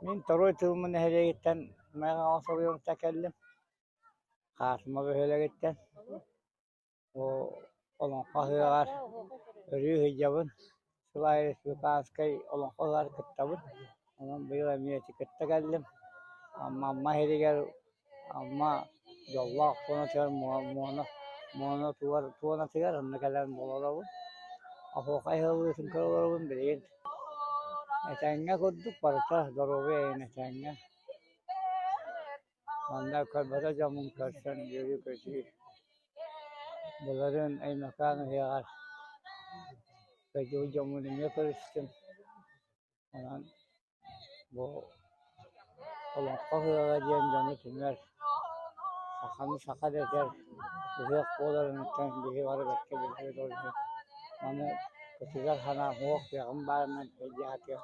Мин Торуой Тылма нэһилиэгиттэн Мэҥэ Хаҥалас кэллим. Хаатыма бөһүөлэгиттэн. Бу Олоҥхо ыһыаҕар өрүү сылдьабын. Сыл аайы республиканскай Олоҥхо ыһыаҕар кыттабын. Онон быйыл эмиэ ити кытта кэллим. Амма Амма иһигэр Амма дьоллоох туонатыгар муона муона туонатыгар онно кэлэн буола олоробун. Оһуохай ыһыллыытын көрө олоробун билигин. Этэҥҥэ курдук барыта доруобуйа эйигин этэҥҥэ. Манна көрбөтө дьоммун көрсөн үөрүү-көтүү. Былырыын Өймөкөөн ыһыаҕар дойдубут дьоммун эмиэ көрүстүм. Онон бу Олоҥхо ыһыаҕа диэн дьону түмэр, саханы саха дэтэр ыһыах буоларыттан биһиги бары бэркэ билэбит ол иһин. Маны кытыгар санаа суох кыаҕым баарынан илдьэ сатыам.